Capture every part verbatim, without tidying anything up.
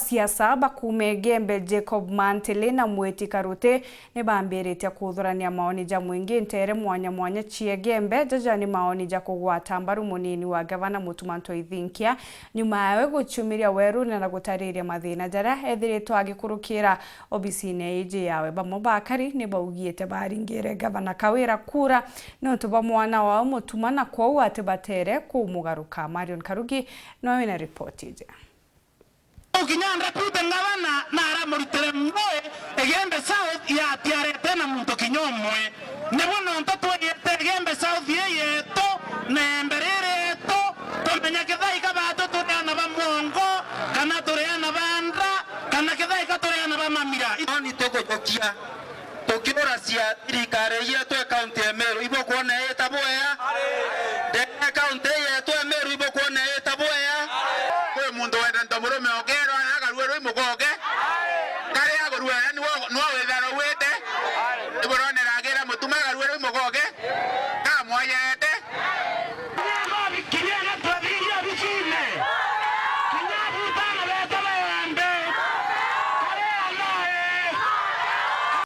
siasa ba kuuma Igembe, Jacob Mantili na Mwiti Karuti, ni bambiritie kuthurania maoni ja mwingi nteere mwanya mwanya cia Igembe. Jaja ni maoni ja kugwata mbaru munini wa gavana Mutuma M'Ethingia, nyuma yawe guciumiria werune na gutariria mathina jaria ethiritwe agikurukira obisine iji yawe. Bamwe bakari ni baugiite baringire gavana Kawira kura niuntu bwa mwana wao Mutuma, na kwou ati batere kumugaruka. Marion Karugi nowe wina ripoti iji. Ukinya deputy ngavana na aramurutire mboe Igembe South yatiarete na muntu kinya umwe. Nibo nontu twiyete Igembe South ii yetu, na Igembe riri yetu, tumenya kithai ka batu turi ana ba mwongo, kana turi ana ba ndra, kana kithai ka turi ana ba mamira. Oni tukujukia. Tukiuracia thirikari yetu e kaunti ya Meru, ibukwona ita bwea? Ndene kaunti yetu ya Meru, ibukwona ita bwea? Kwi muntu wendete murume okerwa agaruerwa i mugoge? Kari agurua, yani, wo-, nwo withara wite? Iburonera agira Mutuma agaruerwa i mugoge? Kamwayete? Kinya Igembe, kinya Mutuma M'Ethingia.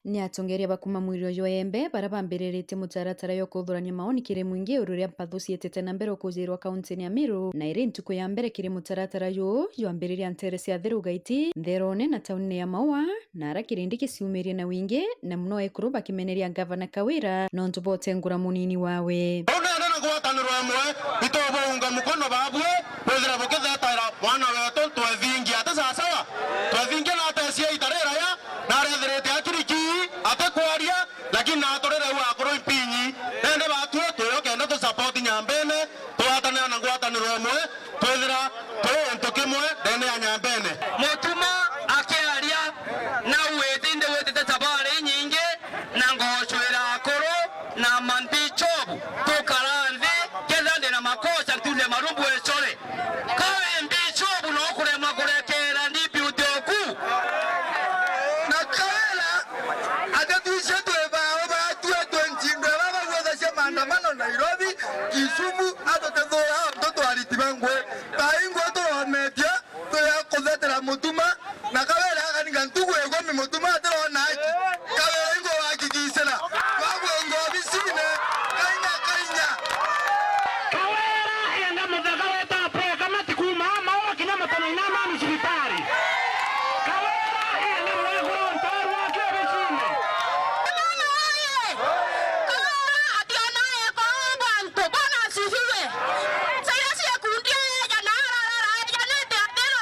Ni atongeria ba kuuma mwiro jwa Igembe baria bambiriritie mutaratara jwa kuthurania maoni kiri mwingi iguru ria mpathu ciitite na mbere ukujirwa kaunti-ini ya Meru, na iri ntuku ya mbere kiri mutaratara juu jwambiriria nteere cia Thiru Gaiti, Ntherone na tauni-ini ya Maua, na aria kirindi giciumirie na wingi, na muno ekuru bakimeneria ngavana Kawira nontu bwa utengura munini wawe. Riu nene na ngwataniro imwe, itubuunga mukono babui, kwithira bukithetaira mwana wetu M'Ethingia. Ati sawasawa? M'Ethingia na atesia ita riraya, na arethirite akiriki, atikwaria, lakini naturire u akuru impinyi. Nende batue twio kenda tu support Nyambene, twatanira na ngwataniro imwe, twithira turi gintu kimwe ndene ya Nyambene. Mutuma akiaria, na witi ndi witite tabari inyingi, na ngocwira akuru na mambishopu, tukara nthi, kethira ndi na makosa, nturie maru mbwicure. Ka wi mbishopu no kuremwa kurekeera deputy oku? Na Kawira, ati twici twi bao batue twenty ndwe baba guothacia maandamano Nairobi, Kisumu, atutithura antu twariti ba ngui. Bai ngui turometie, tuya kuthetera Mutuma, na Kawira akaringa ntugu ikumi Mutuma atirona aki. Kawira ingo wakikisira. Wagwe ngo obisine. Kainya, kainya. Kawira enda muthaka weta pre kama tikuma ama okinya mutano ina mami cibitari. Kawira enda mwekuru ntorwa ki obisine. Mama oye! Kawira ationa eko bantu bona asifiwe. Saira cia kundi eja na ararara eja nete atero.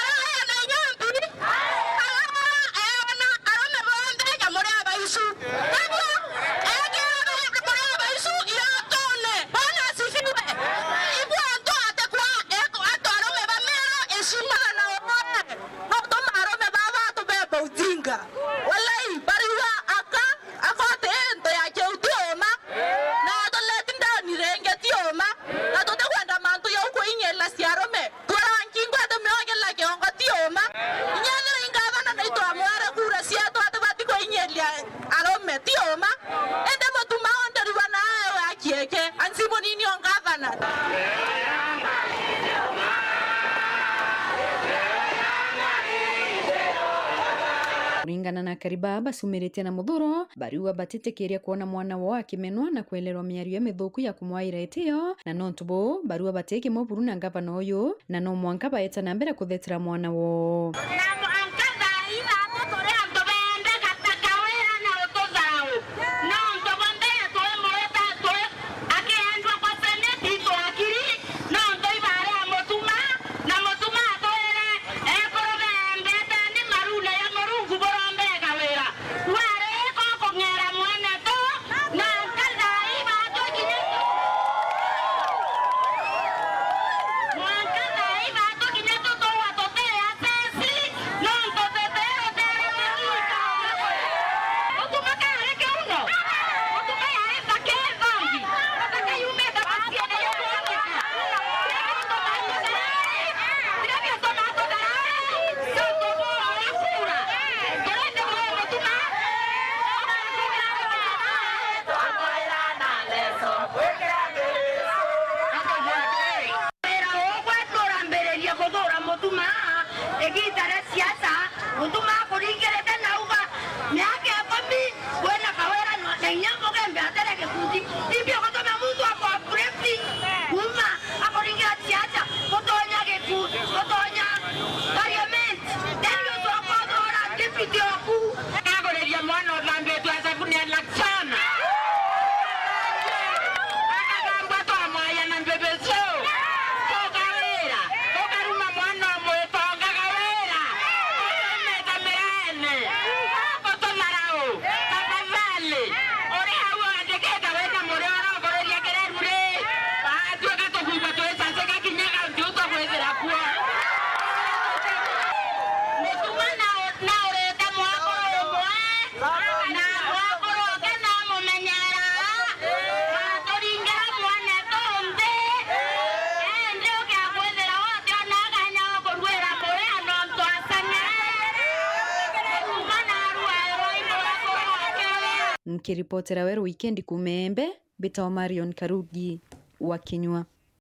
Araya na inyambi. Araya eona arume bonthe ja muri abaicu. Nabwo, ekera muri abaicu iotone. Bona asifiwe. Ibwa antu atekwa, eko, antu arume ba Meru eshima na uwe. Nontu marume baba tubeba ujinga. Walai, bariwa aka, akote into ya kiu ti uma. Na tuleti ndani ringi ti uma. Na tutikwenda mantu jau kuinyiria cia arume. Twara nkingo ati miogela kiongo ti uma. Inya ethira ingavana na itwamwere kura cietu atibati kuinyiria arume ti uma. Indi Mutuma onderua na aewe akieke. Ansi munini o ngavana. Kuringana na akari baa bacumiritie na muthuro, bariuga batitikiria kwona mwana wao akimenwa na kwelerwa miario imithuku ya kumwaira itio, na nontu buu, bariuga bati kimwe buru na ngavana uyu, na no mwanka baeta na mbere kuthetera mwana woo. Na mwanka thaa ithatatu turi antu bende gata Kawira na ututharau. Nontu bwa mbere twi mureta twi akiendwa kwa seneti twakiri, nontu ibari a Mutuma, na Mutuma atwire ekuru bembeteni marune ya Murungu burombere Kawira. Wari iko kung'era mwenetu, na nka thaa ii batukinya tu-, mwanka thaa ii batukinya tutuwa tuti asesi, Aria siasa, Mutuma akuringirite na auga, miaka ikumi, kwina Kawira na, na inya Mugembe atere gikundi. Ibi gutuma muntu akwa uplifting kuma akuringira siasa, gutonya giku-, gutonya parliament. Then ucoka uthora deputy oku. Aguriria mwana uthambitue na sabuni ya Laksana. Akagambwa twamwaya na mbibicu. Tuka wira, ukaruma mwana umwe tongaga wira. Utumite mirene. Gututharau. Tafadhali. Uri au wandikite wina muri urogoreria kireru ri. Batuika tukuigua twi cacika kinya kaunti u tukwithira kuo. Mutuma na, na urite mwakuru umwe. Na mwakuru uke namumenyera, aturingira mwana tonthi, indi ukia kwithira utiona kanya ga kuruira muria nontu acang'e. Kuma narua rwaindu rwa kuruokere. Nkiripotera Weru Wikendi kuuma Embe, mbitagwa Marion Karugi wa Kinyua.